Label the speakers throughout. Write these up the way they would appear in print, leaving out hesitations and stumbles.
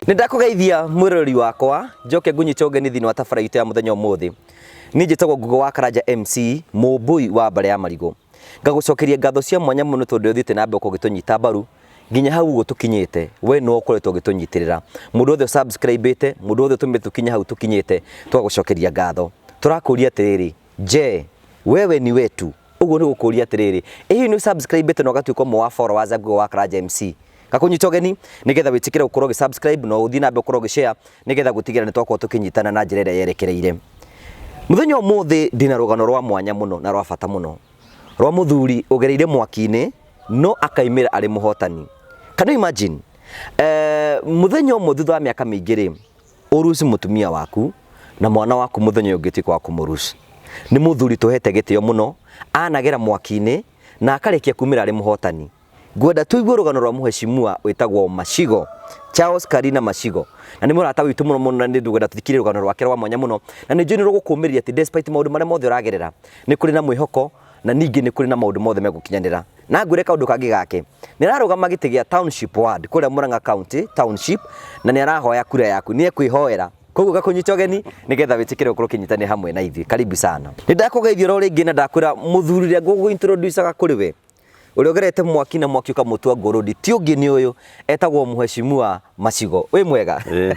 Speaker 1: Nĩ ndakũgeithia mwĩroreri wakwa, njoke ngũnyite ũgeni thĩinĩ wa tabara itũ ya mũthenya ũmũthĩ. Niĩ njĩtagwo Ngugo wa Karanja MC, mũmbũi wa mbarĩ ya marigũ. Ngagũcokeria ngatho cia mwanya mũno tondũ ũthiĩte na mbere ũgĩtũnyita mbaru nginya hau ũguo tũkinyĩte. We nĩwe ũkoretwo ũgĩtũnyitĩrĩra. Mũndũ wothe ũsubscribe-ĩte, mũndũ wothe ũtũmĩte tũkinye hau tũkinyĩte, tũgagũcokeria ngatho. Tũrakũria atĩrĩrĩ, je, wewe ni wetu? Ũguo nĩ gũkũria atĩrĩrĩ, ĩ hihi nĩ ũsubscribe-ĩte na ũgatuĩka ũmwe wa followers a Ngugo wa Karanja MC? Ngakũnyita ũgeni nĩgetha wĩtĩkĩre gũkorwo ũgĩ subscribe na ũthiĩ na mbere gũkorwo ũgĩ share nĩgetha gũtigĩrĩra nĩ twakorwo tũkĩnyitana na njĩra ĩrĩa yerekereire. Mũthenya ũmũthĩ ndĩna rũgano rwa mwanya mũno na rwa bata mũno rwa mũthuri ũgereire mwaki-inĩ no akaimĩra arĩ mũhotani. Can you imagine? Eh, mũthenya ũmwe thutha wa mĩaka mĩingĩ rĩ, ũruci mũtumia waku na mwana waku mũthenya ũyũ ũngĩ ũtuĩke wa kũmũruci. Nĩ mũthuri tũhete gĩtĩo mũno, anagera mwaki-inĩ na akarĩkia kumĩra arĩ mũhotani. Ngwenda tũigue rũgano rwa mũheshimiwa wĩtagwo Macigo, Charles Karina Macigo. Na nĩ mũrata witũ mũno mũno na nĩ ndũkwenda tũthikĩrĩrie rũgano rwake rwa mwanya mũno. Na nĩ njũĩ nĩ rũgũkũmĩrĩria atĩ despite maũndũ marĩa mothe ũragerera, nĩ kũrĩ na mwĩhoko na ningĩ nĩ kũrĩ na maũndũ mothe megũkinyanĩra. Na ngwĩre kaũndũ kangĩ gake, nĩ ararũgama gĩtĩ gĩa Township Ward kũrĩa Murang'a County Township na nĩ arahoya kura yaku, nĩ ekwĩhoera. Koguo ngakũnyita ũgeni nĩgetha wĩtĩkĩre gũkorwo ũkĩnyitanĩra hamwe na ithuĩ. Karibu sana. Nĩ ndakũgeithia oro rĩngĩ na ndakwĩra mũthuri ũrĩa ngũgũ introduce aga kũrĩ we ũrĩa ũgerete mwaki na mwaki ũkamũtua ngũrũndi ti ũngĩ nĩ ũyũ etagwo mũheshimiwa Macigo. Wĩ mwega?
Speaker 2: Ĩĩ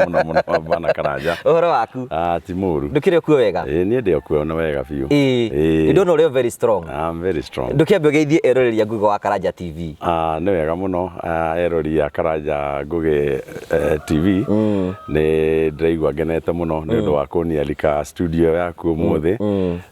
Speaker 2: mũno mũno bana Karanja.
Speaker 1: Ũhoro waku?
Speaker 2: Ah, ti mũru.
Speaker 1: Ndũkĩrĩ okuo wega?
Speaker 2: Ĩĩ niĩ ndĩ okuo na wega biũ.
Speaker 1: Ĩĩ.
Speaker 2: Ĩĩ.
Speaker 1: Nĩ ndona ũrĩ o very strong.
Speaker 2: I'm very strong.
Speaker 1: Ndũkĩambe ũgeithie eroreri a Ngugi wa Karanja TV.
Speaker 2: Ah, nĩ wega mũno ah, erori a Karanja Ngugi eh, TV nĩ ndĩraigua ngenete mũno nĩ ũndũ wa kũnialika studio yaku ũmũthĩ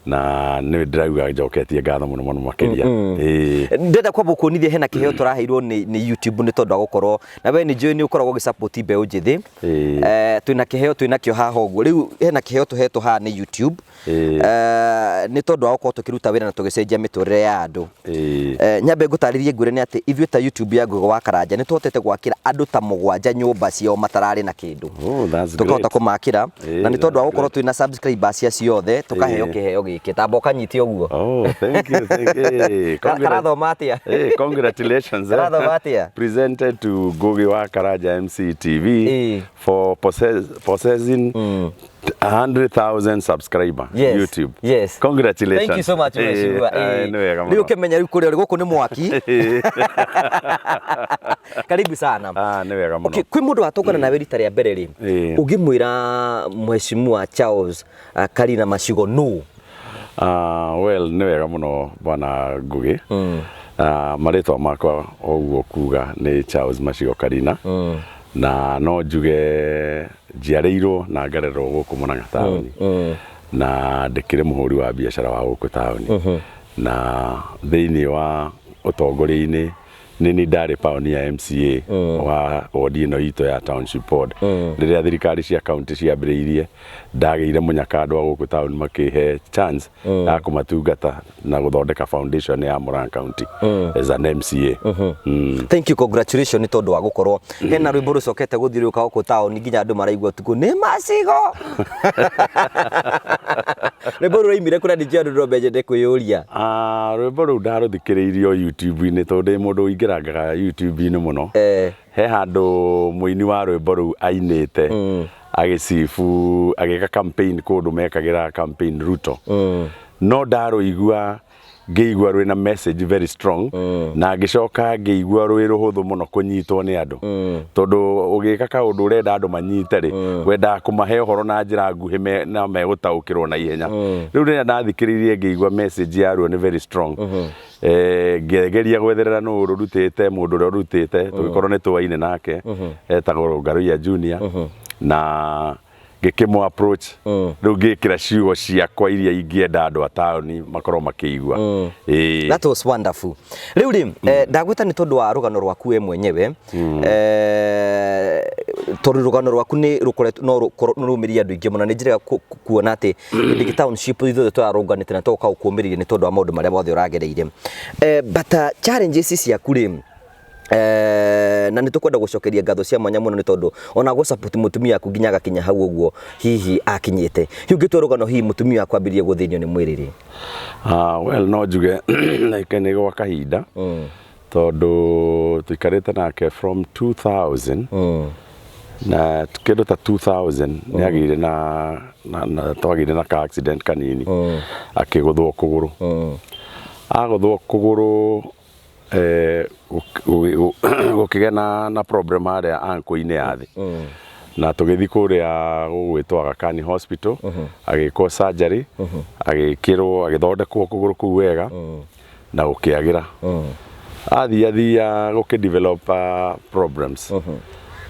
Speaker 2: na nĩ ndĩrauga njoketie ngatho mũno mũno makĩria. Ĩĩ.
Speaker 1: Ndĩrenda kwamba kuonithia hena kĩheo tũraheirwo nĩ YouTube nĩ tondũ wa gũkorwo na we nĩ njũĩ nĩ ũkoragwo ũgĩ-support mbeũ njĩthĩ.
Speaker 2: Ĩĩ.
Speaker 1: Eh, twĩna kĩheo twĩnakĩo haha ũguo rĩu hena kĩheo tũhetwo haha nĩ YouTube.
Speaker 2: Ĩĩ.
Speaker 1: Eh, nĩ tondũ wa gũkorwo tũkĩruta wĩra na tũgĩcenjia mĩtũrĩre ya andũ.
Speaker 2: Ĩĩ.
Speaker 1: Eh, nyambe ngũtarĩrie ngwĩre nĩ atĩ ithuĩ ta YouTube ya Ngugi wa Karanja nĩ tũhotete gwakĩra andũ ta mũgwanja nyũmba ciao matararĩ na kĩndũ.
Speaker 2: Oh, that's
Speaker 1: Tũkahota
Speaker 2: great.
Speaker 1: kũmakĩra
Speaker 2: Ĩĩ,
Speaker 1: na nĩ tondũ wa
Speaker 2: that's
Speaker 1: gũkorwo twĩna subscribers cia ciothe tũkaheo
Speaker 2: Ĩĩ.
Speaker 1: kĩheo gĩkĩ tamba ũkanyite ũguo.
Speaker 2: Oh, thank you, thank you. Hey,
Speaker 1: Karathoma atĩa?
Speaker 2: Hey, congratulations. eh.
Speaker 1: Karathoma atĩa?
Speaker 2: Presented to Ngugi wa Karanja MC TV
Speaker 1: Ĩĩ.
Speaker 2: for possessing 100,000 subscriber
Speaker 1: Yes.
Speaker 2: YouTube.
Speaker 1: Yes.
Speaker 2: Congratulations.
Speaker 1: Thank you so much
Speaker 2: Eh,
Speaker 1: mheshimiwa.
Speaker 2: eh,
Speaker 1: Ĩĩ.
Speaker 2: nĩ wega
Speaker 1: Rĩu
Speaker 2: mũno.
Speaker 1: ũkĩmenya rĩu kũrĩa ũrĩ gũkũ nĩ mwaki. Karibu sana.
Speaker 2: Ah, nĩ wega mũno.
Speaker 1: Okay, kwĩ mũndũ watũngana nawe rita rĩa mbere rĩ,
Speaker 2: Ĩĩ.
Speaker 1: ũngĩmwĩra mheshimiwa Charles Karina Macigo nũ?
Speaker 2: Ah, well, nĩ wega mũno bwana Ngugi. Ah, marĩtwa makwa ũguo kuga nĩ Charles Macigo Karina. Na no njuge njiarĩirwo na ngarerwo gũkũ Murang'a taũni. Na ndĩkĩrĩ mũhũri wa biacara wa gũkũ taũni. Na thĩinĩ wa ũtongoria-inĩ nĩ niĩ ndarĩ pioneer MCA wa wodi ĩno itũ ya Township Ward. Rĩrĩa thirikari cia county ciambĩrĩirie ndagĩire mũnyaka andũ a gũkũ taũni makĩhe chance ya kũmatungata na gũthondeka foundation ya Murang'a County as an MCA.
Speaker 1: Thank you, congratulations nĩ tondũ wa gũkorwo hena rwĩmbo rũcokete gũthiũrũrũka gũkũ taũni nginya andũ maraigua ũtukũ nĩ Macigo. Rwĩmbo rũu rwaimire kũrĩa ningĩ andũ no menjende kwĩyũria.
Speaker 2: Ah, rwĩmbo rũu ndarũthikĩrĩirie o YouTube-inĩ tondũ ndĩ mũndũ ũingĩrangaga YouTube-inĩ mũno.
Speaker 1: Eh.
Speaker 2: He handũ mũini wa rwĩmbo rũu ainĩte agĩcibu agĩka campaign kũndũ mekagĩra campaign Ruto. No ndarũigua ngĩigua rwĩna message very strong na ngĩcoka ngĩigua rwĩ rũhũthũ mũno kũnyitwo nĩ andũ tondũ ũgĩka kaũndũ ũrenda andũ manyite rĩ wendaga kũmahe ũhoro na njĩra nguhĩ na megũtaũkĩrwo na ihenya. Rĩu rĩrĩa ndathikĩrĩirie ngĩigua message yaruo nĩ very strong. Eh, ngĩgeria gwetherera nũ ũrũrutĩte mũndũ ũrĩa ũrutĩte tũgĩkorwo nĩ tũaine nake etagwo Ngaruiya Junior na ngĩkĩmũ approach rĩu ngĩkĩra ciugo ciakwa iria ingĩenda andũ a taũni makorwo makĩigua. Ĩĩ.
Speaker 1: That was wonderful. Rĩu rĩ, eh, ndagwĩta nĩ tondũ wa rũgano rwaku we mwenyewe eh, tondũ rũgano rwaku nĩ rũkoretwo no rũkorwo no rũmĩrĩrie andũ aingĩ mũno nĩ njĩraga kuona atĩ hĩndĩ ĩngĩ township ithuothe tũrarũnganĩte na tũgoka gũkũmĩrĩria nĩ tondũ wa maũndũ marĩa mothe ũragereire. Eh, but challenges ciaku rĩ, Eh, na nĩ tũkwenda gũcokeria ngatho cia mwanya mũno nĩ tondũ ona gũ support mũtumia waku nginya agakinya hau ũguo hihi akinyĩte. Hihi ũngĩtua rũgano hihi mũtumia waku ambĩrĩrie gũthĩnio nĩ mwĩrĩ rĩ?
Speaker 2: Ah, well no njuge like nĩ gwa kahinda tondũ tũikarĩte nake from 2000. Na kĩndũ ta 2000 nĩ agĩire na twagĩire na ka accident kanini, akĩgũthwo kũgũrũ. Agũthwo kũgũrũ, gũkĩgĩa na problem harĩa ankle-inĩ ya thĩ, na tũgĩthiĩ kũrĩa gũgwĩtwo Aga Khan Hospital, agĩkwo surgery, agĩkĩrwo, agĩthondekwo kũgũrũ kũu wega na gũkĩagĩra. Athia gũkĩ develop problems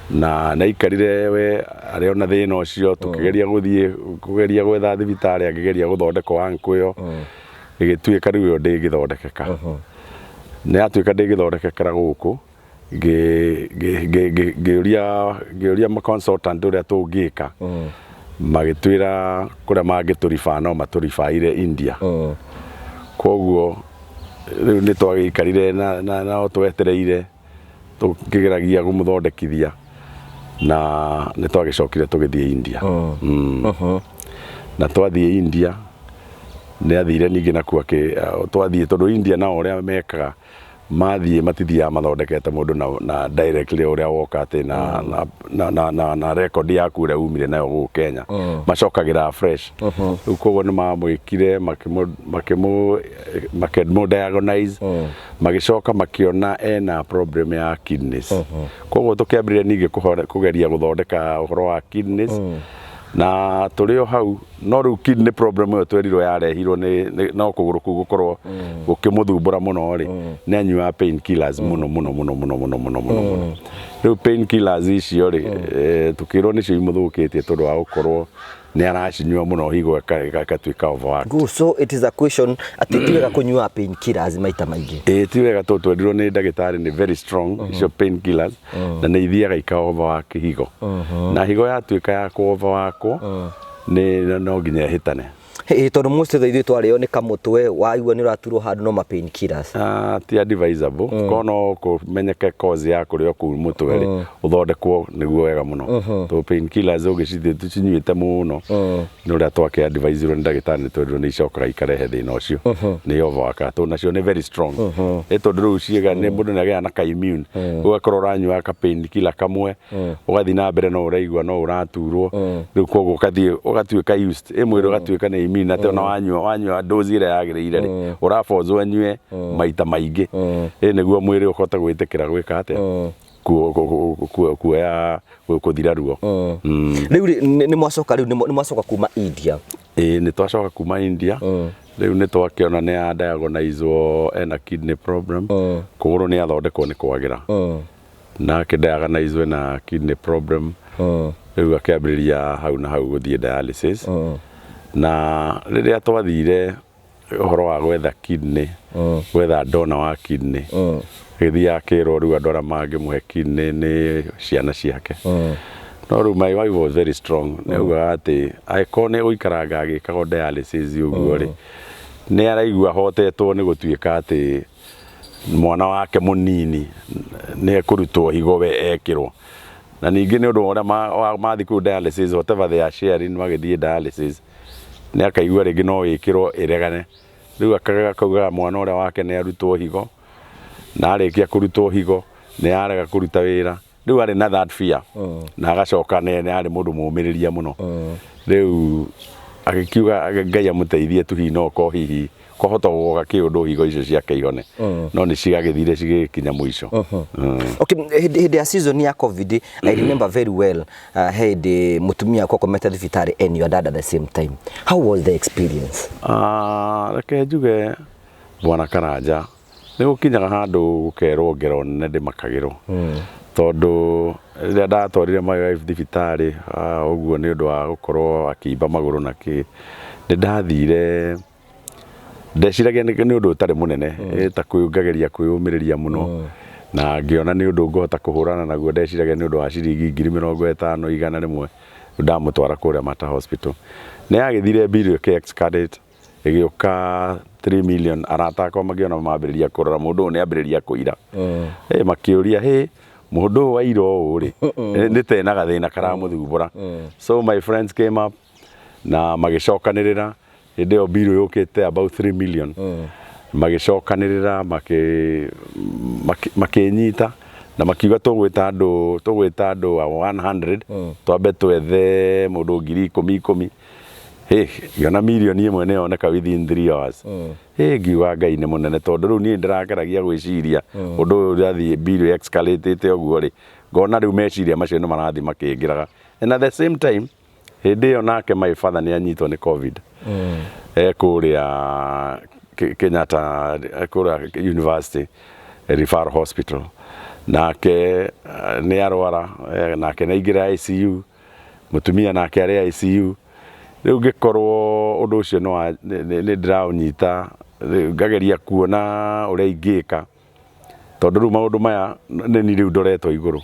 Speaker 2: na naikarire we arĩ ona thĩna ũcio. Tũkĩgeria gũthiĩ kũgeria gwetha thibitarĩ akĩgeria gũthondekwo ankle ĩyo, ĩgĩtuĩka rĩu ĩyo ndĩngĩthondekeka. Nĩ yatuĩka ndĩngĩthondekekera gũkũ, ngĩũria ma consultant ũrĩa tũngĩka. Magĩtwĩra kũrĩa mangĩtũriba no matũribaire India. Koguo rĩu nĩ twagĩikarire na no twetereire tũkĩgeragia kũmũthondekithia, na nĩ twagĩcokire tũgĩthiĩ India. Na twathiĩ India, nĩ athire ningĩ nakuo twathiĩ, tondũ India nao ũrĩa mekaga, mathiĩ matithiaga mathondekete mũndũ na directly ũrĩa woka atĩ na record yaku ũrĩa umire nayo gũkũ Kenya, macokagĩra fresh. Rĩu koguo nĩ mamwĩkire, makĩmũ diagnose, magĩcoka makĩona ena problem ya kidneys. Koguo tũkĩambĩrĩria ningĩ kũgeria gũthondeka ũhoro wa kidneys na tũrĩ o hau. No rĩu kidney problem ĩyo twerirwo yarehirwo nĩ no kũgũrũ kũu gũkorwo gũkĩmũthumbũra mũno rĩ, nĩ anyuaga pain killers mũno mũno mũno mũno mũno mũno mũno mũno. Rĩu pain killers icio rĩ, tũkĩrwo nĩcio imũthũkĩtie, tondũ wa gũkorwo nĩ aracinyua mũno, higo ĩgatuĩka overworked.
Speaker 1: Good. So it is a question atĩ ti wega kũnyua pain killers maita maingĩ.
Speaker 2: Ĩĩ, ti wega, tondũ twerirwo nĩ ndagĩtarĩ nĩ very strong icio pain killers, na nĩ ithiaga ika overwork higo, na higo yatuĩka ya kũ overworkwo nĩ no nginya ĩhĩtane.
Speaker 1: Ĩ tondũ most of the ithuĩ twarĩo nĩ kamũtwe, waigua nĩ ũraturwo handũ, no ma pain killers.
Speaker 2: Ah, ti advisable. Korwo no kũmenyeke cause ya kũrĩo kũu mũtwe rĩ, ũthondekwo nĩguo wega mũno, tondũ pain killers ũngĩcithiĩ tũcinyuĩte mũno, nĩ ũrĩa twakĩ adviseirwo nĩ ndagĩtarĩ, nĩ twerirwo nĩ icokaga ikarehe thĩna ũcio, nĩ overwork, tondũ nacio nĩ very strong. Ĩ tondũ rĩu ciĩga nĩ mũndũ nĩ agĩaga na ka immune, ũgakorwo ũranyua ka pain killer kamwe, ũgathiĩ na mbere no ũraigua no ũraturwo. Rĩu koguo ũgathiĩ ũgatuĩka used, ĩ mwĩrĩ ũgatuĩka nĩ immune, atĩ ona wanyua dose ĩrĩa yagĩrĩire rĩ, ũraborzwo anyue maita maingĩ, ĩ nĩguo mwĩrĩ ũhote gwĩtĩkĩra gwĩka atĩa, kuoya kũthira ruo.
Speaker 1: Rĩu rĩ, nĩ mwacoka rĩu nĩ mwacoka kuma India?
Speaker 2: Ĩĩ, nĩ twacoka kuma India. Rĩu nĩ twakĩona nĩ ya diagnosewo ena kidney problem. Kũgũrũ nĩ athondekwo nĩ kwagĩra, na akĩ diagnosewo na kidney problem. Rĩu akĩambĩrĩria hau na hau gũthiĩ dialysis. Na rĩrĩa twathire ũhoro wa gwetha kidney, gwetha donor wa kidney, gĩthiĩ akĩrwo rĩu andũ arĩa mangĩmũhe kidney nĩ ciana ciake. No rĩu my wife was very strong, nĩ augaga atĩ angĩkorwo nĩ gũikaranga agĩkagwo dialysis ũguo rĩ, nĩ araigua ahotetwo nĩ gũtuĩka atĩ mwana wake mũnini nĩ ekũrutwo higo we ekĩrwo. Na ningĩ nĩ ũndũ wa ũrĩa mathiĩ kũu dialysis, whatever they are sharing magĩthiĩ dialysis, nĩ akaigua rĩngĩ no ĩkĩrwo ĩregane. Rĩu akaugaga mwana ũrĩa wake nĩ arutwo higo, na arĩkia kũrutwo higo nĩ arega kũruta wĩra. Rĩu arĩ na that fear, na agacoka nĩ arĩ mũndũ mũmĩrĩria mũno. Rĩu agĩkiuga Ngai amũteithie tu, hihi no ko hihi kwahota gũgoka kĩũndũ higo icio ciake ihone, no nĩ cigagĩthire cigĩkinya mũico.
Speaker 1: Okay, hĩndĩ ya season ya COVID, I remember very well, hĩndĩ mũtumia wakwa akomete thibitarĩ and your dad at the same time. How was the experience?
Speaker 2: Ah, reke njuge, bwana Karanja, nĩ gũkinyaga handũ gũkerwo ngero nene ndĩmakagĩrwo, tondũ rĩrĩa ndatwarire my wife thibitarĩ, ũguo nĩ ũndũ wa gũkorwo akĩimba magũrũ na kĩ, nĩ ndathire ndeciragia nĩ ũndũ ũtarĩ mũnene, ta ngageria kwĩyũmĩrĩria mũno, na ngĩona nĩ ũndũ ngũhota kũhũrana naguo. Ndeciragia nĩ ũndũ wa ciringi 50,000, 100. Ndamũtwara kũrĩa Mater Hospital, nĩ yagĩthire bill ĩkĩ escalate ĩgĩũka 3 million. Arata akwa makĩona, mambĩrĩria kũrora mũndũ ũyũ nĩ ambĩrĩria kũira. Makĩũria, hĩ, mũndũ ũyũ waira ũũ rĩ, nĩ tena gathĩna karamũthumbũra? So my friends came up na magĩcokanĩrĩra. Hĩndĩ ĩyo bill yũkĩte about 3 million, magĩcokanĩrĩra, makĩnyita Na makiuga tũgwĩta andũ a 100, twambe twethe mũndũ 10,000 10,000. Hĩ, ngĩona mirioni 1 nĩ yoneka within 3 hours. Hĩ, ngiuga Ngai nĩ mũnene, tondũ rĩu niĩ ndĩrageragia gwĩciria ũndũ ũyũ ũrathiĩ bill escalatĩte ũguo rĩ, ngona rĩu meciria macio nĩ marathiĩ makĩingĩraga. And at the same time, hĩndĩ ĩyo nake my father nĩ anyitwo nĩ COVID e kũrĩa Kenyatta, kũrĩa University Referral Hospital. Nake nĩ arwara, nake nĩ aingĩra ICU, mũtumia nake arĩ ICU. Rĩu ngĩkorwo ũndũ ũcio nĩ ndĩraũnyita, rĩu ngageria kuona ũrĩa ingĩka, tondũ rĩu maũndũ maya nĩ niĩ rĩu ndoretwo igũrũ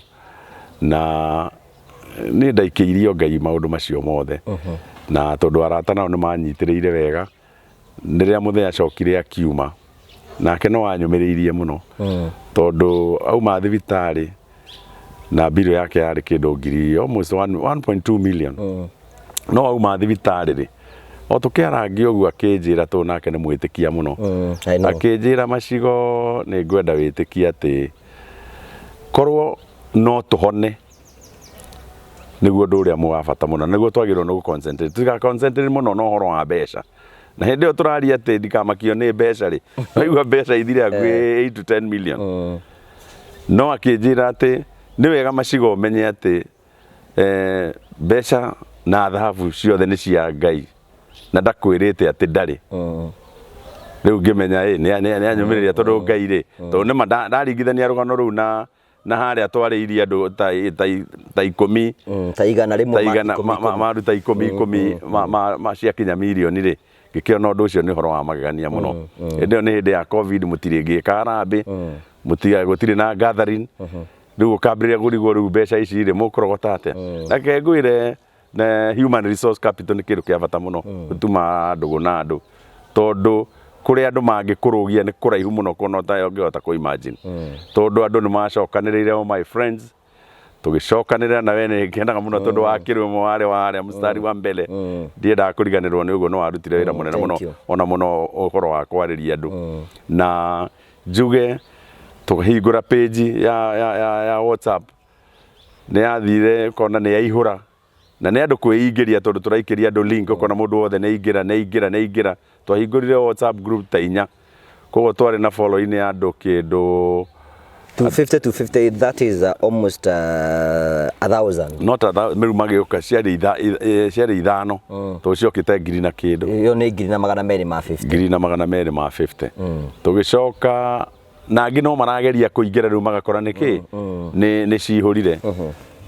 Speaker 2: na niĩ ndaikĩirio Ngai maũndũ macio mothe. Na tondũ arata nao nĩ manyitĩrĩire wega, rĩrĩa mũthee acokire akiuma, nake no anyũmĩrĩirie mũno, tondũ auma thibitarĩ na mbirũ yake yarĩ kĩndũ ngiri almost 1.2 million. No auma thibitarĩ rĩ, o tũkĩarangia ũguo, akĩnjĩra, tondũ nake nĩ mwĩtĩkia mũno,
Speaker 1: I know.
Speaker 2: Akĩnjĩra, "Macigo, nĩ ngwenda wĩtĩkie atĩ korwo no tũhone nĩguo ũndũ ũrĩa wa bata mũno, nĩguo twagĩrĩirwo nĩ gũ-concentrate, tũtiga concentrate mũno na ũhoro wa mbeca." Na hĩndĩ ĩyo tũraria atĩ ndikamakio nĩ mbeca rĩ, waigua mbeca ithire hakuhĩ 8 to 10 million. No akĩnjĩra atĩ nĩ wega, Macigo, ũmenye atĩ mbeca na thahabu ciothe nĩ cia Ngai na ndakwĩrĩte atĩ ndarĩ. Rĩu ngĩmenya ĩ nĩ anyũmĩrĩria, tondũ Ngai rĩ, tondũ nĩma ndaringithania rũgano rũu na harĩa twarĩirie andũ ta 10,
Speaker 1: Ta 100
Speaker 2: ta 100
Speaker 1: ikũmi, 10.
Speaker 2: Maruta 10 10 ciakinya mirioni rĩ, ngĩkĩona ũndũ ũcio nĩ ũhoro wa magegania mũno. Hĩndĩ ĩyo nĩ hĩndĩ ya COVID, mũtirĩngĩka harambĩ, mũtiga gũtirĩ na gathering. Rĩu ũkambĩrĩria kũrigwo, rĩu mbeca ici rĩ, mũkũrogota atĩa? Reke ngwĩre, na human resource capital nĩ kĩndũ kĩa bata mũno gũtuma ndũgũ na andũ, tondũ kũrĩa andũ mangĩkũrũgia nĩ kũraihu mũno kuona ũtarĩ ũngĩhota kũ imagine, tondũ andũ nĩ macokanĩrĩire, all my friends tũgĩcokanĩrĩra. Na we nĩ ngenaga mũno tondũ wa kĩrĩ ũmwe warĩ wa harĩa mũstari wa mbere, ndiendaga kũriganĩrwo nĩ ũguo, nĩ warutire wĩra mũnene
Speaker 1: Thank
Speaker 2: mũno
Speaker 1: you.
Speaker 2: ona mũno ũhoro wa kwarĩria andũ. Na njuge tũkĩhingũra page ya WhatsApp, nĩ yathire ũkona nĩ yaihũra, na nĩ andũ kwĩingĩria, tondũ tũraikĩria andũ link, ũkona mũndũ wothe nĩ aingĩra, nĩ aingĩra, nĩ aingĩra. Twahingũrire WhatsApp group ta inya, koguo twarĩ na following ya andũ kĩndũ
Speaker 1: 250, 250, that is almost 1,000.
Speaker 2: Not a rĩu magĩũka ciarĩ ithano, tondũ ciokĩte ngiri na kĩndũ.
Speaker 1: Ĩyo nĩ 250,000.
Speaker 2: 250,000. Tũgĩcoka na angĩ no marageria kũingĩra, rĩu magakora nĩkĩ nĩ cihũrire.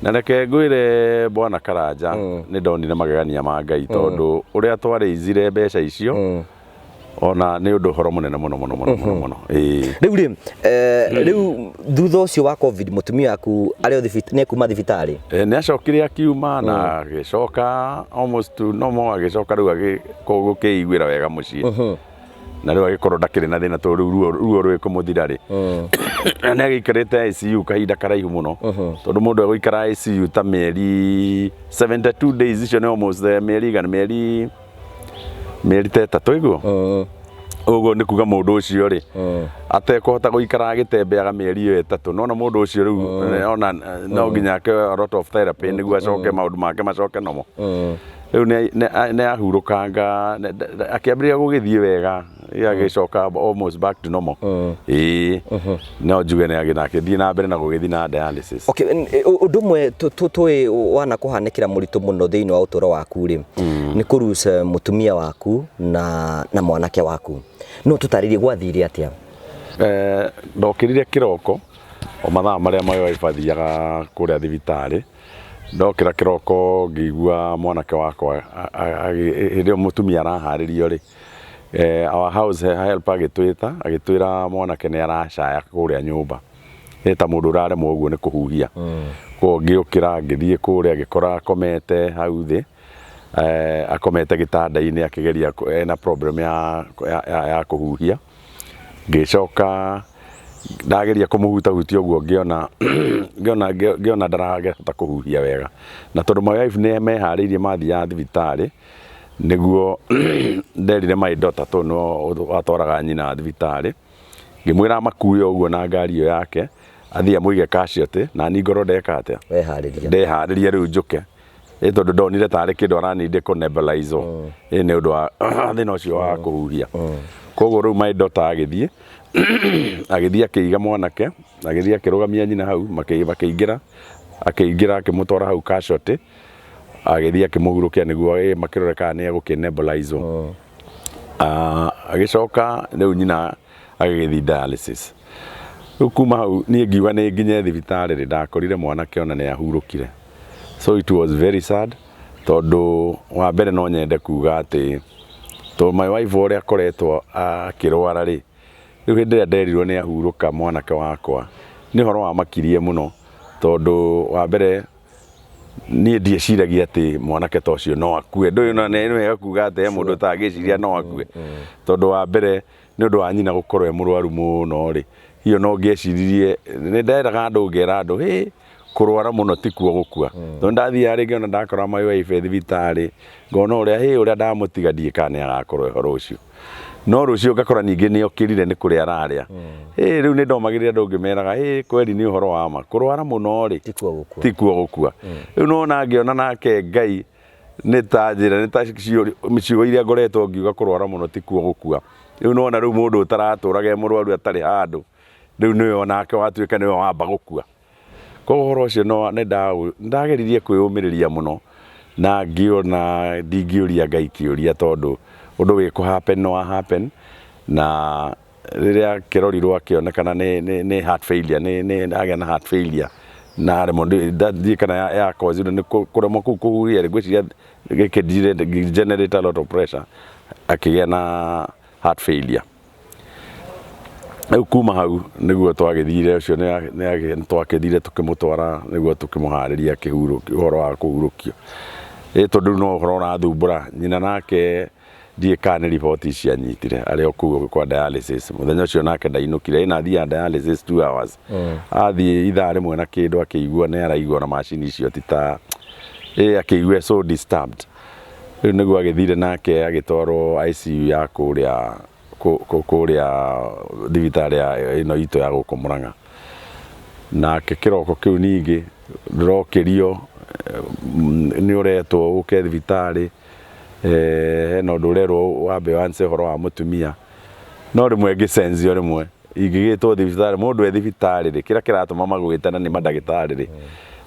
Speaker 2: Na reke ngwĩre, bwana Karanja, nĩ ndonire magegania ma Ngai, tondũ ũrĩa twarĩizire mbeca icio ona nĩ ũndũ ũhoro mũnene mũno mũno mũno mũno mũno, ĩĩ.
Speaker 1: Rĩu rĩ, rĩu thutha ũcio wa COVID, mũtumia waku arĩ o nĩ kuma thibitarĩ?
Speaker 2: Nĩ acokire akiuma na agĩcoka almost to normal, agĩcoka rĩu gũkĩiguĩra wega mũciĩ, na rĩu agĩkorwo ndakĩrĩ na thĩna, tondũ rĩu ruo rwĩ kũmũthira rĩ, nĩ agĩikarĩte ICU kahinda karaihu mũno, tondũ mũndũ egũikara ICU ta mĩeri 72 days, icio nĩ almost mĩeri igana, mĩeri ta 3 iguo. Ũguo nĩ kuga mũndũ ũcio rĩ, atekũhota gũikara agĩtembeaga mĩeri ĩyo 3, nona mũndũ ũcio rĩu ona no nginya ake a lot of therapy nĩguo acoke maũndũ make macoke nomo. Rĩu nĩ ahurũkanga, akĩambĩrĩria gũgĩthiĩ wega, agĩcoka almost back to normal. Ĩĩ, no njuge nĩ agĩthiĩ na mbere na gũgĩthiĩ na dialysis.
Speaker 1: Okay, ũndũ ũmwe tũĩ wana kũhanĩkĩra mũritũ mũno thĩinĩ wa ũtũũro waku rĩ, nĩ kũruca mũtumia waku na mwanake waku. No tũtarĩrie gwathire atĩa?
Speaker 2: Ndokĩrire kĩroko o mathaa marĩa my wife athiaga kũrĩa thibitarĩ. Ndokĩra kĩroko ngĩigua mwanake wakwa hĩndĩ ĩyo mũtumia araharĩrio rĩ, our house help agĩtwĩta, agĩtwĩra mwanake nĩ aracaya kũrĩa nyũmba, ĩ ta mũndũ ũraremwo ũguo nĩ kũhuhia. Koguo ngĩũkĩra ngĩthiĩ kũrĩa, ngĩkora akomete hau thĩ, akomete gĩtanda-inĩ akĩgeria ena problem ya kũhuhia. Ngĩcoka ndageria kũmũhutahutia ũguo, ngĩona ndarahota kũhuhia wega. Na tondũ my wife nĩ meharĩirie mathiaga thibitarĩ, nĩguo nderire my daughter, tondũ nĩwe watwaraga nyina thibitarĩ, ngĩmwĩra amakue ũguo na ngari ĩyo yake. Athiĩ amũige casualty na niĩ ngorwo ndeka atĩa?
Speaker 1: Weharĩria.
Speaker 2: Ndeharĩria rĩu njũke. Ĩ tondũ ndonire tarĩ kĩndũ aranindĩ kũ nebulizwo. Ĩ nĩ ũndũ wa thĩna ũcio wa kũhuhia. Koguo rĩu my daughter agĩthiĩ agĩthiĩ akĩiga mwanake, agĩthiĩ akĩrũgamia nyina hau, makĩingĩra, akĩingĩra akĩmũtwara hau casualty, agĩthiĩ akĩmũhurũkia nĩguo ĩ makĩrore kana nĩ egũkĩ nebulizwo. Ah, agĩcoka rĩu nyina agĩgĩthiĩ dialysis. Rĩu kuma hau niĩ ngiuga nĩ nginye thibitarĩ rĩ, ndakorire mwanake ona nĩ ahurũkire. So it was very sad tondũ wa mbere no nyende kuga atĩ tondũ my wife ũrĩa akoretwo akĩrwara rĩ, rĩu hĩndĩ ĩrĩa nderirwo nĩ ahurũka mwanake wakwa, nĩ ũhoro wamakirie mũno tondũ wa mbere niĩ ndieciragia atĩ mwanake ta ũcio no akue. Ndũĩ ona nĩ wega kuga atĩ he mũndũ ũtangĩciria no akue. Tondũ wa mbere nĩ ũndũ wa nyina gũkorwo e mũrwaru mũno rĩ, hihi ona ũngĩeciririe, nĩ nderaga andũ ngera andũ hĩ, kũrwara mũno tikuo gũkua. Tondũ ndathiaga rĩngĩ ona ndakora my wife e thibitarĩ, ngona ũrĩa hĩ ũrĩa ndamũtiga ndiũĩ kana nĩ agakorwo eho rũciũ. No rũciũ ngakora ningĩ nĩ okĩrire nĩ kũrĩa ararĩa. Hĩ rĩu nĩ ndomagĩrĩria andũ ngĩmeraga hĩ kweri nĩ ũhoro wa ma, kũrwara mũno rĩ,
Speaker 1: Tikuo gũkua.
Speaker 2: Tikuo gũkua. Rĩu nĩwona ngĩona nake Ngai nĩ ta njĩra nĩ ta ciugo iria ngoretwo ngiuga kũrwara mũno tikuo gũkua. Rĩu nĩwona rĩu mũndũ ũtaratũraga e mũrwaru atarĩ handũ, rĩu nĩwe onake watuĩka nĩwe wamba gũkua. Koguo ũhoro ũcio no nĩ ndageririe kwĩyũmĩrĩria mũno na ngĩona ndingĩũria Ngai kĩũria tondũ ũndũ wĩ kũ happen nĩ wa happen na rĩrĩa akĩrorirwo akĩonekana nĩ heart failure, nĩ agĩa na heart failure na aremwo ndiũĩ kana ya cause irwo nĩ kũremwo kũu kũhuhia rĩ, ngwĩciria gĩkĩ generate a lot of pressure akĩgĩa na heart failure. Rĩu kuma hau nĩguo twagĩthire ũcio nĩ twakĩthire tũkĩmũtwara nĩguo tũkĩmũharĩria ũhoro wa kũhurũkio. Ĩ tondũ rĩu no ũhoro ũrathumbũra, nyina nake ndiũĩ kana nĩ riboti ici anyitire arĩ o kũu kwa dialysis. Mũthenya ũcio nake ndainũkire, ĩna athiaga dialysis 2 hours. Athiĩ ithaa rĩmwe na kĩndũ akĩigua nĩ araigua na macini icio ti ta, ĩ akĩigua so disturbed. Rĩu nĩguo agĩthire nake agĩtwarwo ICU ya kũrĩa kũrĩa thibitarĩ ĩno itũ ya gũkũ Mũrang'a. Nake kĩroko kĩu ningĩ ndĩrokĩrio nĩ ũretwo ũke thibitarĩ, hena ũndũ ũrerwo wambe answer ũhoro wa mũtumia. No rĩmwe ngĩ sense o rĩmwe ingĩgĩtwo thibitarĩ, mũndũ e thibitarĩ rĩ, kĩrĩa kĩratũma magwĩte na nĩ mandagĩtarĩ rĩ,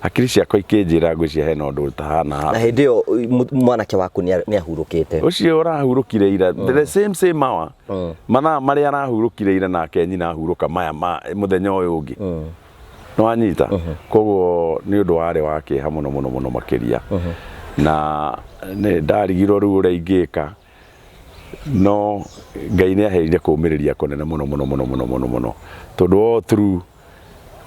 Speaker 2: hakiri ciakwa ikĩnjĩra ngwĩciria hena ũndũ ũtahana
Speaker 1: haha. Na hĩndĩ ĩyo mwanake waku nĩ ahurũkĩte?
Speaker 2: Ũcio ũrahurũkire ira, the same same hour, mathaa marĩa arahurũkire ira nake nyina ahurũka maya ma mũthenya ũyũ ũngĩ. Nĩ wanyita? Koguo nĩ ũndũ warĩ wa kĩeha mũno mũno mũno makĩria. Na nĩ ndarigirwo rĩu ũrĩa ingĩka, no Ngai nĩ aheire kũũmĩrĩria kũnene mũno mũno mũno mũno mũno mũno. Tondũ all through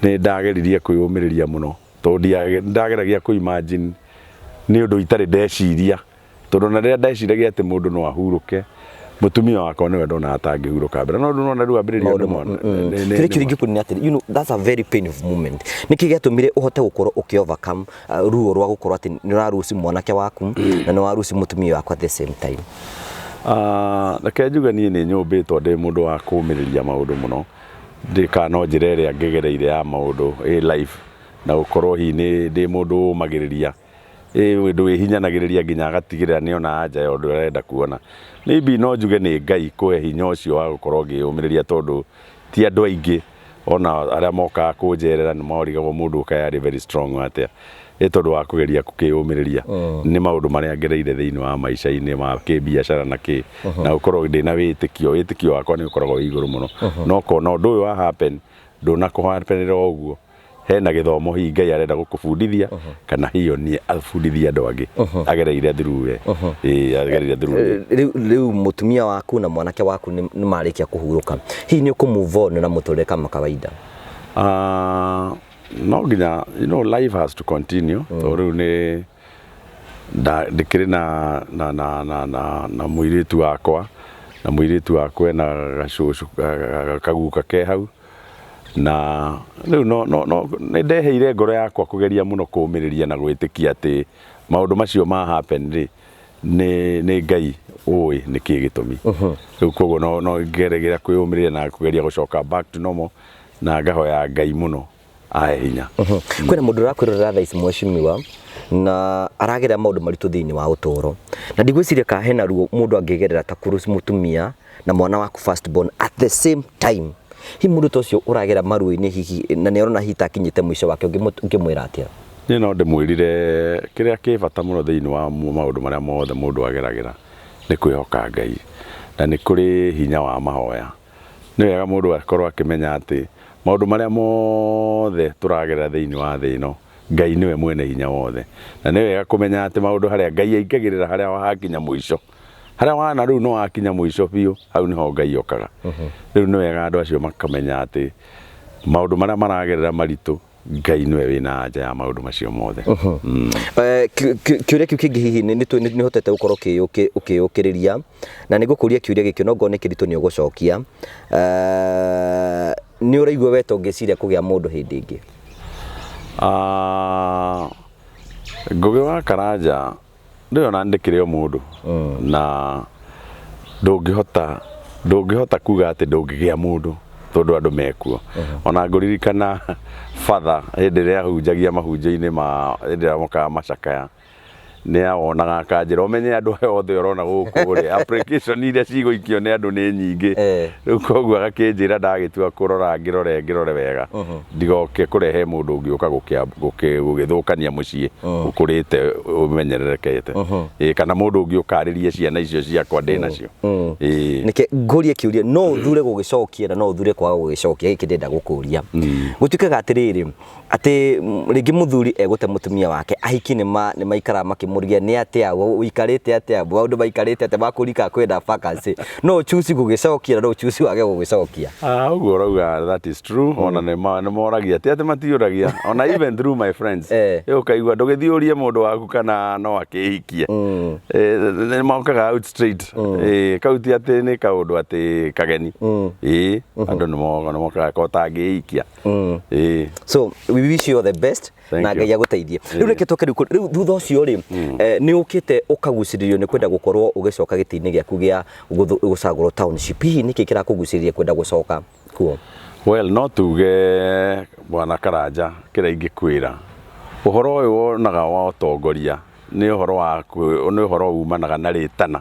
Speaker 2: nĩ ndageririe kwĩyũmĩrĩria mũno tondũ ndageragia kũ imagine nĩ ũndũ itarĩ ndeciria. Tondũ ona rĩrĩa ndeciragia atĩ mũndũ no ahurũke, mũtumia wakwa nĩwe ndonaga ta angĩhurũka mbere. No rĩu nĩwona rĩu ambĩrĩria nĩ mwana.
Speaker 1: Kĩrĩa kĩũria ingĩkũria nĩ atĩrĩ, that's a very painful moment. Nĩkĩ gĩatũmire ũhote gũkorwo ũkĩ overcome ruo rwa gũkorwo atĩ nĩ ũraruci mwanake waku na nĩ waruci mũtumia waku at the same time?
Speaker 2: Reke njuge niĩ nĩ nyũmbĩtwo ndĩ mũndũ wa kũũmĩrĩria maũndũ mũno. Ndiũĩ kana no njĩra ĩrĩa ngĩgereire ya maũndũ ĩ life na gũkorwo hihi ndĩ mũndũ ũmagĩrĩria, ĩ mũndũ wĩhinyanagĩrĩria nginya agatigĩrĩra nĩ ona anja ya ũndũ arenda kuona. Maybe no njuge nĩ Ngai kũhe hinya ũcio wa gũkorwo ngĩyũmĩrĩria tondũ ti andũ aingĩ ona arĩa mokaga kũnjerera nĩ marigagwo mũndũ ũyũ kaĩ arĩ very strong atĩa. Ĩ tondũ wa kũgeria gũkĩyũmĩrĩria nĩ maũndũ marĩa ngereire thĩinĩ wa maica-inĩ ma kĩbiacara na kĩ na gũkorwo ndĩna wĩtĩkio, wĩtĩkio wakwa nĩ ũkoragwo wĩ igũrũ mũno. Na ũkona ũndũ ũyũ wa happen ndũnakũ happen ĩra o ũguo, hena gĩthomo hihi Ngai arenda gũkũbundithia kana hihi onie abundithie andũ angĩ agereire through we. Ĩĩ, agereire through we.
Speaker 1: Rĩu mũtumia waku na mwanake waku nĩ marĩkia kũhurũka, hihi nĩ ũkũ move on na mũtũrĩre kama kawaida?
Speaker 2: Ah, no nginya, life has to continue tondũ rĩu nĩ ndĩkĩrĩ na mũirĩtu wakwa na mũirĩtu wakwa ena gacũcũ kaguka ke hau na rĩu no nĩ ndeheire ngoro yakwa kũgeria mũno kũũmĩrĩria na gwĩtĩkia atĩ maũndũ macio ma happen rĩ, nĩ Ngai ũĩ nĩkĩ gĩtũmi. Rĩu koguo no ngeragia kwĩyũmĩrĩria na kũgeria gũcoka back to normal na ngahoya Ngai mũno. Ahe hinya.
Speaker 1: Kwĩna mũndũ ũrakwĩrorera thaa ici, mheshimiwa, na aragerera maũndũ maritũ thĩinĩ wa ũtũũro, na ndigwĩciria kana hena ruo mũndũ angĩgerera ta kũrũ mũtumia na mwana waku first born at the same time. Hihi mũndũ ta ũcio ũragera maruo-inĩ hihi na nĩ arona hihi ta akinyĩte mũico wake, ũngĩmwĩra atĩa?
Speaker 2: Niĩ no ndĩmwĩrire kĩrĩa kĩ bata mũno thĩinĩ wa maũndũ marĩa mothe mũndũ ageragĩra nĩ kwĩhoka Ngai, na nĩ kũrĩ hinya wa mahoya. Nĩ wega mũndũ akorwo akĩmenya atĩ maũndũ marĩa mothe tũragerera thĩinĩ wa thĩ ĩno, Ngai nĩwe mwene hinya wothe. Na nĩ wega kũmenya atĩ maũndũ harĩa Ngai aingagĩrĩra harĩa hakinya mũico, harĩa wana rĩu nĩ wakinya mũico biũ, hau nĩho Ngai okaga. Rĩu nĩ wega andũ acio makamenya atĩ maũndũ marĩa maragerera maritũ, Ngai nĩwe wĩna anja ya maũndũ macio mothe.
Speaker 1: Kĩũria kĩu kĩngĩ hihi nĩ hotete gũkorwo ũkĩyũkĩrĩria, na nĩ ngũkũria kĩũria gĩkĩ, no ngorwo nĩ kĩritũ nĩ ũgũcokia. Nĩ ũraigua we ta ũngĩciria kũgĩa mũndũ hĩndĩ ĩngĩ?
Speaker 2: Ah, Ngũgĩ wa Karanja ndũĩ ona ndĩkĩrĩ o mũndũ na ndũngĩhota kuga atĩ ndũngĩgĩa mũndũ tondũ andũ mekuo. Ona ngũririkana batha hĩndĩ ĩrĩa ahunjagia mahunjio-inĩ ma hĩndĩ ĩrĩa mokaga macakaya, nĩ awonaga akanjĩra ũmenye andũ aya othe ũrona gũkũ rĩ, application iria cigũikio nĩ andũ nĩ nyingĩ. Rĩu koguo agakĩnjĩra ndagĩtua kũrora ngĩrore ngĩrore wega ndigoke kũrehe mũndũ ũngĩũka gũgĩthũkania mũciĩ ũkũrĩte ũmenyererekete. Ĩĩ, kana mũndũ ũngĩ ũkarĩrie ciana icio ciakwa ndĩ nacio. Ĩĩ.
Speaker 1: Nĩke ngũrie kĩũria, no ũthure gũgĩcokia na no ũthure kwaga gũgĩcokia. Gĩkĩ ndĩrenda gũkũria, gũtuĩkaga atĩrĩrĩ, atĩ rĩngĩ mũthuri egũte mũtumia wake, ahiki nĩ maikaraga makĩmũria nĩ atĩa ũikarĩte, atĩa maũndũ maikarĩte, atĩa makũrika kwĩna vacancy, no ũchuci gũgĩcokia na no ũchuci wage gũgĩcokia.
Speaker 2: Ah, ũguo ũrauga, that is true. Ona nĩ moragia, ti atĩ matiũragia, ona even through my friends. Ĩ ũkaigua ndũgĩthiĩ ũrie mũndũ waku kana no akĩhikie. Nĩ mokaga out straight. Kau ti atĩ nĩ kaũndũ atĩ kageni. Ĩ andũ nĩ mokaga ko ũtangĩhikia. Ĩ.
Speaker 1: So we wish you all the best.
Speaker 2: Thank
Speaker 1: Na
Speaker 2: you.
Speaker 1: Ngai agũteithie. Rĩu reke tũke rĩu thutha ũcio rĩ, nĩ ũkĩte ũkagucĩrĩrio nĩ kwenda gũkorwo ũgĩcoka gĩtĩ-inĩ gĩaku gĩa gũcagũrwo township. Hihi nĩkĩ kĩrakũgucĩrĩria kwenda gũcoka kuo?
Speaker 2: Well, no tuge, bwana Karanja, kĩrĩa ingĩkwĩra, ũhoro ũyũ wonaga wa ũtongoria nĩ ũhoro umanaga na rĩtana.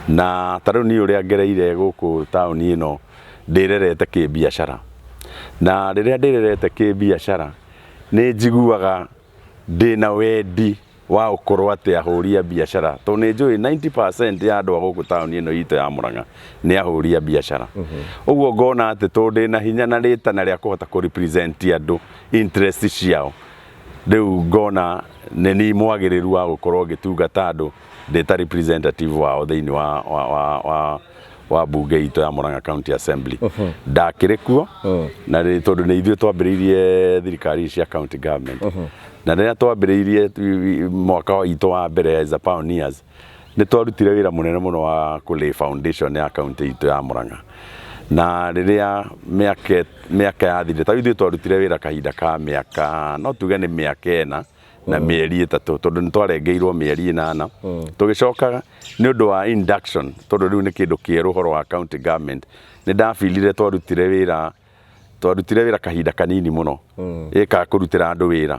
Speaker 2: Na ta rĩu niĩ ũrĩa ngereire gũkũ taũni ĩno, ndĩrerete kĩbiacara, na rĩrĩa ndĩrerete kĩbiacara nĩ njiguaga ndĩna wendi wa gũkorwo atĩ ahũri a biacara, tondũ nĩ njũĩ 90% ya andũ a gũkũ taũni ĩno itũ ya Murang'a nĩ ahũri a biacara. Ũguo ngona atĩ tondũ ndĩna hinya na rĩtana rĩa kũhota kũ represent andũ, interest ciao, rĩu ngona nĩ niĩ mwagĩrĩru wa gũkorwo ngĩtungata andũ ndĩ ta representative wao thĩinĩ wa bunge itũ ya Murang'a County Assembly. Ndakĩrĩ kuo na tondũ nĩ ithuĩ twambĩrĩirie thirikari cia county government, na rĩrĩa twambĩrĩirie mwaka witũ wa mbere as a pioneers, nĩ twarutire wĩra mũnene mũno wa kũ lay foundation ya county itũ ya Murang'a. Na rĩrĩa mĩaka yathirire, ta ithuĩ twarutire wĩra kahinda ka mĩaka, no tuge nĩ mĩaka 4 na mĩeri 3, tondũ nĩ twarengeirwo mĩeri 8, tũgĩcoka nĩ ũndũ wa induction, tondũ rĩu nĩ kĩndũ kĩerũ ũhoro wa county government. Nĩ ndabilire twarutire wĩra kahinda kanini mũno ĩka kũrutĩra andũ wĩra,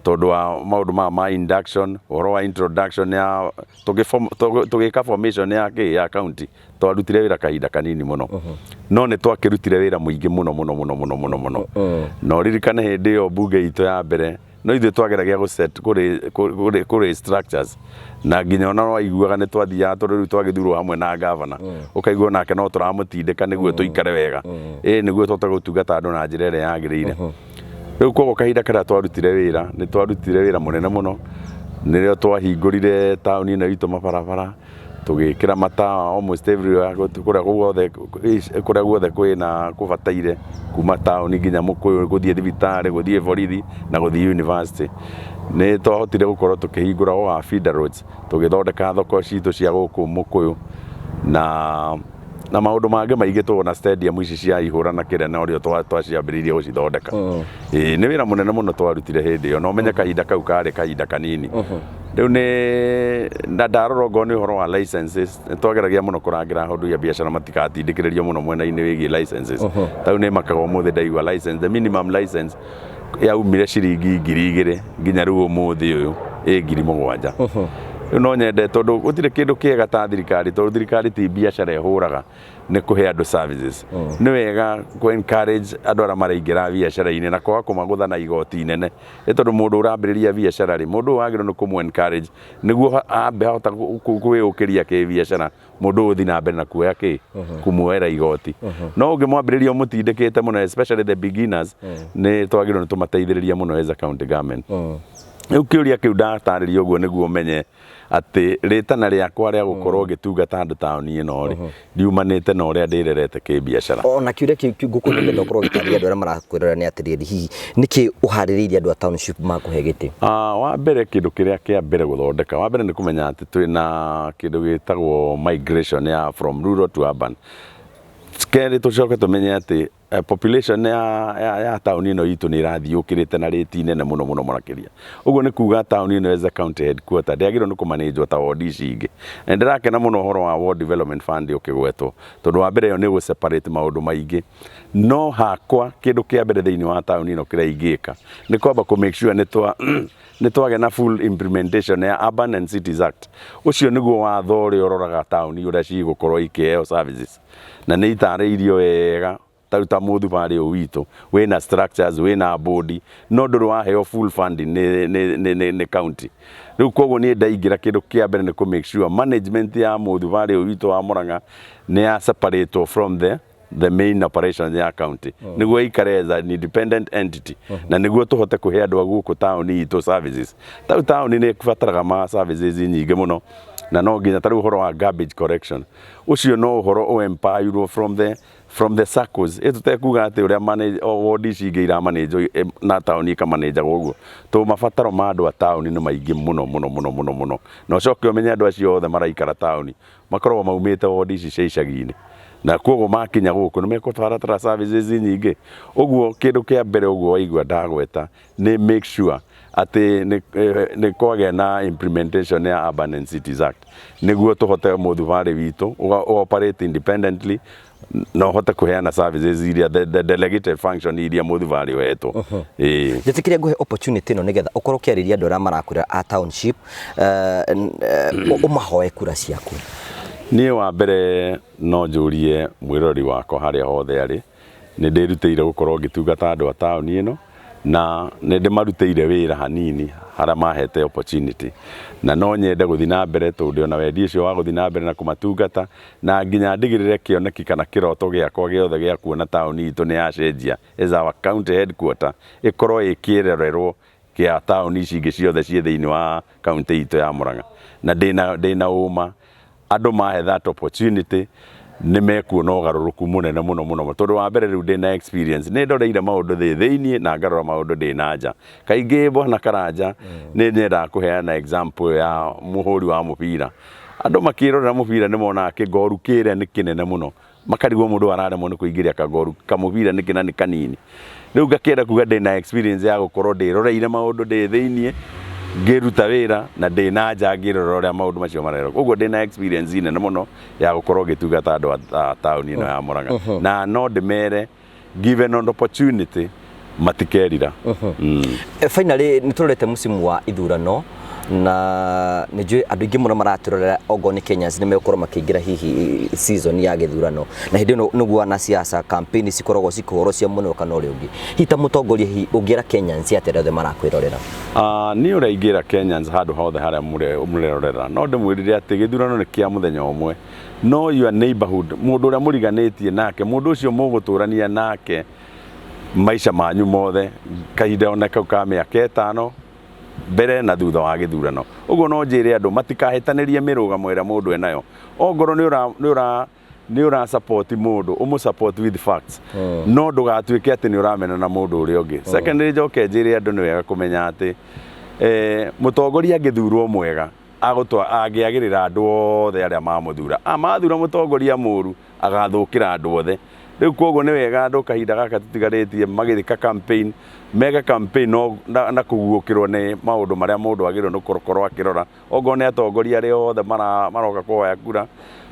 Speaker 2: tondũ wa maũndũ maya ma induction, ũhoro wa introduction ya tũgĩka formation ya kĩ ya county. Twarutire wĩra kahinda kanini mũno, no nĩ twakĩrutire wĩra mũingĩ mũno mũno mũno mũno mũno mũno. Na ũririkane hĩndĩ ĩyo bunge itũ ya mbere no ithuĩ twageragia gũ set kũrĩ structures, na nginya ona waiguaga nĩ twathiaga, tondũ rĩu twagĩthurwo hamwe na gavana, ũkaigua nake no tũramũtindĩka nĩguo tũikare wega, ĩ nĩguo tũhote gũtungata andũ na njĩra ĩrĩa yagĩrĩire. Rĩu koguo kahinda karĩa twarutire wĩra, nĩ twarutire wĩra mũnene mũno. Nĩrĩo twahingũrire taũni ĩno itũ mabarabara, tũgĩkĩra matawa almost everywhere, kũrĩa guothe kwĩna kũbataire, kuma taũni nginya Mũkũyũ, gũthiĩ thibitarĩ, gũthiĩ borithi na gũthiĩ university. Nĩ twahotire gũkorwo tũkĩhingũra o feeder roads, tũgĩthondeka thoko citũ cia gũkũ Mũkũyũ na Na maũndũ mangĩ maingĩ tuona stadium ici cia ihũra na kĩrĩa na ũrĩa twaciambĩrĩirie gũcithondeka. Ĩĩ, nĩ wĩra mũnene mũno twarutire hĩndĩ ĩyo, na ũmenye kahinda kau karĩ kahinda kanini. Rĩu nĩ na ndarora ongorwo nĩ ũhoro wa licenses, nĩ twageragia mũno kũrangĩra ahũri a biacara matigatindĩkĩrĩrio mũno mwena-inĩ wĩgiĩ licenses. Ta rĩu nĩ makaga ũmũthĩ ndaigua license, the minimum license yaumire ciringi 2000 nginya rĩu ũmũthĩ ũyũ ĩ 7000. Rĩu no nyende, tondũ gũtirĩ kĩndũ kĩega ta thirikari, tondũ thirikari ti biacara ĩhũraga, nĩ kũhe andũ services. Nĩ wega kũ encourage andũ arĩa maraingĩra biacara-inĩ na kwaga kũmagũtha na igoti inene, nĩ tondũ mũndũ ũrambĩrĩria biacara rĩ, mũndũ ũyũ wagĩrĩirwo nĩ kũmũ encourage nĩguo ambe ahota kwĩyũkĩria kĩbiacara. Mũndũ ũyũ ũthiĩ na mbere na kuoya kĩ kũmuoera igoti, no ũngĩmwambĩrĩria ũmũtindĩkĩte mũno, especially the beginners, nĩ twagĩrĩirwo nĩ tũmateithĩrĩrie mũno as a county government. Rĩu kĩũria kĩu ndatarĩria ũguo nĩguo ũmenye atĩ rĩtana rĩakwa rĩa gũkorwo ngĩtungata andũ taũni ĩno rĩ, riumanĩte na ũrĩa ndĩrerete kĩbiacara.
Speaker 1: Ona kĩũria kĩu ngũkũria nĩgetha ũkorwo ũgĩtarĩria andũ arĩa marakwĩrora nĩ atĩrĩrĩ, hihi nĩkĩ ũharĩrĩirie andũ a township makũhe gĩtĩ?
Speaker 2: Ah, wa mbere, kĩndũ kĩrĩa kĩa mbere gũthondeka, wa mbere nĩ kũmenya atĩ twĩna kĩndũ gĩtagwo migration ya from rural to urban. Kerĩ, tũcoke tũmenye atĩ population ya taũni ĩno itũ nĩ ĩrathiĩ yũkĩrĩte na rĩti nene mũno mũno makĩria. Ũguo nĩ kuga taũni ĩno as a county headquarter ndĩagĩrĩirwo nĩ kũmanĩnjwo ta ward ici ingĩ. Na nĩndĩrakena mũno ũhoro wa Ward Development Fund ũkĩgwetwo, tondũ wa mbere ĩyo nĩ gũ separate maũndũ maingĩ. No hakwa, kĩndũ kĩa mbere thĩinĩ wa taũni ĩno kĩrĩa ingĩka nĩ kwamba kũ make sure nĩ twagĩa na full implementation ya Urban and Cities Act. Ũcio nĩguo watho ũrĩa ũroraga taũni ũrĩa cigũkorwo ikĩheo services, na nĩ itarĩirio wega. Ta rĩu ta mũthubarĩ ũyũ witũ wĩna structures, wĩna board, no ndũrĩ waheo full funding nĩ county. Rĩu koguo niĩ ndaingĩra, kĩndũ kĩa mbere nĩ kũ make sure management ya mũthubarĩ ũyũ witũ wa Murang'a nĩ ya separate from the main operation ya county, nĩguo ikare as an independent entity, na nĩguo tũhote kũhe andũ a gũkũ taũni itũ services. Ta rĩu taũni nĩ ĩbataraga ma services nyingĩ mũno, na no nginya ta rĩu ũhoro wa garbage collection, ũcio no ũhoro ũ empowerwo from the circles, ĩtũtekuga atĩ ũrĩa manage o ward ici ingĩ iramanĩnjwo na taũni ĩkamanĩnjagwo ũguo, tondũ mabataro ma andũ a taũni nĩ maingĩ mũno mũno mũno mũno mũno. Na ũcoke ũmenye andũ acio othe maraikara taũni makoragwo maumĩte ward ici cia icagi-inĩ, na koguo makinya gũkũ nĩ mekũbaratara services nyingĩ. Ũguo kĩndũ kĩa mbere ũguo waigua ndagweta nĩ make sure atĩ nĩ kwagĩa na implementation ya Urban and Cities Act, nĩguo tũhote mũthubarĩ witũ operate independently na ũhote kũheana services iria the delegated function iria mũthubarĩ ũhetwo, ĩĩ.
Speaker 1: Njĩtĩkĩrie ngũhe opportunity ĩno nĩgetha ũkorwo ũkĩarĩria andũ arĩa marakwĩra a township, ũmahoe kura ciaku.
Speaker 2: Niĩ wa mbere no njũrie mwĩroreri wakwa harĩa hothe arĩ, nĩ ndĩrutĩire gũkorwo ngĩtungata andũ a taũni ĩno, na nĩ ndĩmarutĩire wĩra hanini harĩa mahete opportunity, na no nyende gũthiĩ na mbere, tondũ ndĩ ona wendi ũcio wa gũthiĩ na mbere na kũmatungata, na nginya ndigĩrĩre kĩoneki kana kĩroto gĩakwa gĩothe gĩa kuona taũni itũ nĩ yacenjia as our county headquarter, ĩkorwo ĩ kĩrorerwo kĩa taũni ici ingĩ ciothe ciĩ thĩinĩ wa kaunti itũ ya Murang'a. Na ndĩna ũma andũ mahe that opportunity nĩ mekuona ũgarũrũku mũnene mũno mũno, tondũ wa mbere rĩu ndĩna experience, nĩ ndoreire maũndũ thĩ thĩiniĩ na ngarora maũndũ ndĩ na nja. Kaingĩ, bwana Karanja, nĩ nyendaga kũheana example ya mũhũri wa mũbira. Andũ makĩrorera mũbira nĩ monaga kĩgoru kĩrĩa nĩ kĩnene mũno, makarigwo mũndũ araremwo nĩ kũingĩria kagoru kamũbira nĩkĩ na nĩ kanini. Rĩu ngakĩenda kuga ndĩna experience ya gũkorwo ndĩroreire maũndũ ndĩ thĩiniĩ ngĩruta wĩra, na ndĩ na nja ngĩrora ũrĩa maũndũ macio marerwo. Koguo ndĩna experience nene mũno ya gũkorwo ngĩtungata andũ a taũni ĩno ya Murang'a, na no ndĩmere given an opportunity matikerira.
Speaker 1: Finally, nĩ tũrorete mũcimu wa ithurano, na nĩ njũĩ andũ aingĩ mũno maratũrorera, ongorwo nĩ Kenyans, nĩ megũkorwo makĩingĩra hihi season ya gĩthurano, na hĩndĩ ĩno nĩguo wanasiasa campaign cikoragwo cikĩhũrwo cia mwena ũyũ kana ũrĩa ũngĩ. Hihi ta mũtongoria, hihi ũngĩra Kenyans atĩa arĩa othe marakwĩrorera?
Speaker 2: Niĩ ũrĩa ingĩra Kenyans handũ hothe harĩa mũrerorera, no ndĩmwĩrire atĩ gĩthurano nĩ kĩa mũthenya ũmwe, no your neighborhood, mũndũ ũrĩa mũriganĩtie nake, mũndũ ũcio mũgũtũrania nake maica manyu mothe kahinda ona kau ka mĩaka 5 mbere na thutha wa gĩthurano. Ũguo no njĩre andũ matikahĩtanĩrie mĩrũgamo ĩrĩa mũndũ enayo. Ongorwo nĩ ũra support mũndũ, ũmũ support with facts, no ndũgatuĩke atĩ nĩ ũramena na mũndũ ũrĩa ũngĩ. Secondly, njoke njĩre andũ nĩ wega kũmenya atĩ mũtongoria angĩthurwo mwega Agũtwa angĩagĩrĩra andũ othe arĩa mamũthura. Amathura mũtongoria mũru, agathũkĩra andũ othe. Rĩu koguo nĩ wega andũ kahinda gaka tũtigarĩtie magĩka campaign, meke campaign no, na, na kũguũkĩrwo nĩ maũndũ marĩa mũndũ agĩrĩirwo nĩ gũkorwo akĩrora. Okorwo nĩ atongoria arĩa othe maroka kũhoya kura,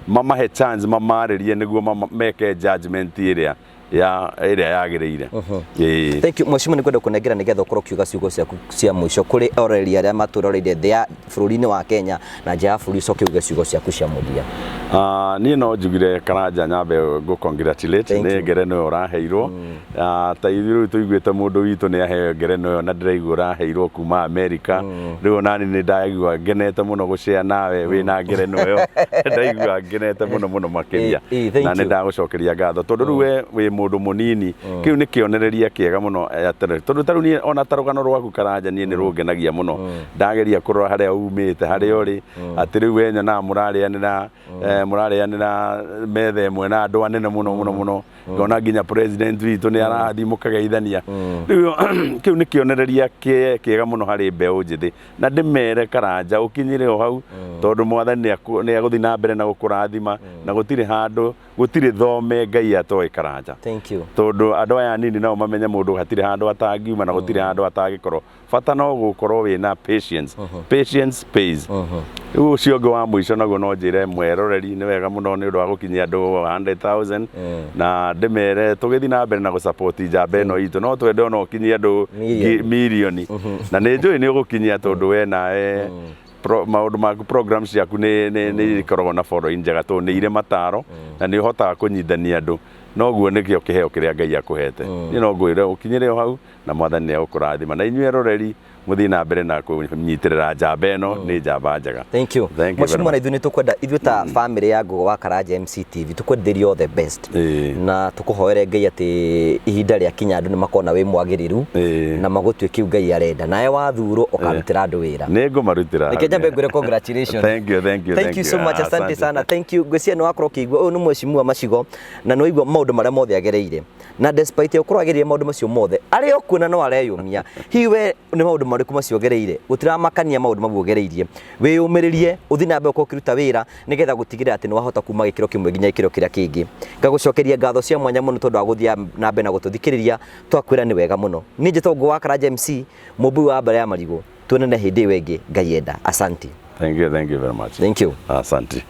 Speaker 2: mamahe chance mamarĩrie nĩguo meke judgment ĩrĩa ya ĩrĩa yagĩrĩire. Ĩĩ.
Speaker 1: Thank you mheshimiwa, nĩngwenda kũnengera nĩgetha ũkorwo ũkiuga ciugo ciaku cia mũico kũrĩ oreri arĩa matwĩroreire thĩ ya bũrũri-inĩ wa Kenya na nja ya bũrũri, ũcoke uge ciugo ciaku cia mũthia.
Speaker 2: Ah, niĩ no njugire Karanja nyambe ngũ congratulate
Speaker 1: Thank
Speaker 2: nĩ
Speaker 1: you.
Speaker 2: ngerenwa ĩyo ũraheirwo. Ah, ta ithuĩ rĩu tũiguĩte mũndũ witũ nĩ aheo ngerenwa ĩyo na ndĩraigua ũraheirwo kuma America. Rĩu onani nĩ ndaigua ngenete mũno gũcea nawe wĩna ngerenwa ĩyo. Ndaigua ngenete mũno mũno makĩria.
Speaker 1: Ĩ, ĩ, thank
Speaker 2: Na nĩ
Speaker 1: you.
Speaker 2: ndagũcokeria ngatho tondũ rĩu we wĩ mũndũ mũnini. Kĩu nĩ kĩonereria kĩega mũno atĩrĩ tondũ ta rĩu niĩ ona ta rũgano rwaku Karanja niĩ nĩ rũngenagia mũno. Ndageria kũrora harĩa umĩte harĩa ũrĩ atĩ rĩu we nyonaga mũrarĩanĩra mũrarĩanĩra metha ĩmwe na andũ anene mũno mũno mũno. Ngona nginya president witũ nĩ arathiĩ mũkageithania. Rĩu kĩu nĩ kĩonereria kĩega mũno harĩ mbeũ njĩthĩ na ndĩmere Karanja ũkinyire o hau tondũ mwathani nĩ egũthiĩ na mbere na gũkũrathima na gũtirĩ handũ gũtirĩ thome Ngai atoĩ Karanja.
Speaker 1: Thank you.
Speaker 2: Tondũ andũ aya anini nao mamenye mũndũ hatirĩ handũ atangiuma na gũtirĩ handũ atangĩkorwo, bata no gũkorwo wĩna patience. Patience pays. Rĩu ũcio ũngĩ wa mũico naguo no njĩre mweroreri nĩ wega mũno nĩ ũndũ wa gũkinyia andũ 100,000 na ndĩmere tũgĩthiĩ na mbere na gũsupport njamba ĩno itũ no twende ona ũkinyie andũ
Speaker 1: Mirioni.
Speaker 2: mirioni na nĩ njũĩ nĩ ũgũkinyia tondũ we nawe maũndũ maku, program ciaku nĩ ikoragwo na following njega tondũ nĩ irĩ mataro na nĩ ũhotaga kũnyitithania andũ, noguo nĩkĩo kĩheo kĩrĩa Ngai akũhete. Niĩ no ngwĩre ũkinyĩre o hau na mwathani nĩ egũkũrathima na inyuĩ eroreri mũthiĩ na mbere na kũnyitĩrĩra njamba ĩno, nĩ njamba njega.
Speaker 1: Thank you.
Speaker 2: Thank you very
Speaker 1: Mheshimiwa, na
Speaker 2: much.
Speaker 1: ithuĩ nĩ tũkwenda ithuĩ ta family ya Ngũgũ wa Karanja MCTV tũkwenderie all the best na tũkũhoere Ngai atĩ ihinda rĩakinya andũ nĩ makona wĩ mwagĩrĩru na magũtue kĩu Ngai arenda, nawe wathurwo ũkarutĩra andũ wĩra.
Speaker 2: Nĩ ngũmarutĩra.
Speaker 1: Reke nyambe ngwĩre congratulations.
Speaker 2: Thank you, thank you.
Speaker 1: Thank you so much, asante sana, thank you. Ngwĩciria nĩ wakorwo ũkĩigua ũyũ nĩ mheshimiwa Macigo na nĩ waigua maũndũ marĩa mothe agereire, na despite ya gũkorwo agereire maũndũ macio mothe arĩ o kuo na no areyũmia. Hihi we nĩ maũndũ marĩkũ macio ũgereire? Gũtiramakania maũndũ mau ũgereirie, wĩyũmĩrĩrie, ũthiĩ na mbere gũkorwo ũkĩruta wĩra nĩgetha gũtigĩrĩra atĩ nĩ wahota kuma gĩkĩro kĩmwe nginya gĩkĩro kĩrĩa kĩngĩ. Ngagũcokeria ngatho cia mwanya mũno tondũ wa gũthiĩ na mbere na gũtũthikĩrĩria, twakwĩra nĩ wega mũno. Niĩ njĩtagwo Ngũgũ wa Karanja MC, mũmbui wa mbara ya marigũ. Tuonane hĩndĩ ĩyo ĩngĩ Ngai enda. Asante.
Speaker 2: Thank you, thank you very much.
Speaker 1: Thank you.
Speaker 2: Asante.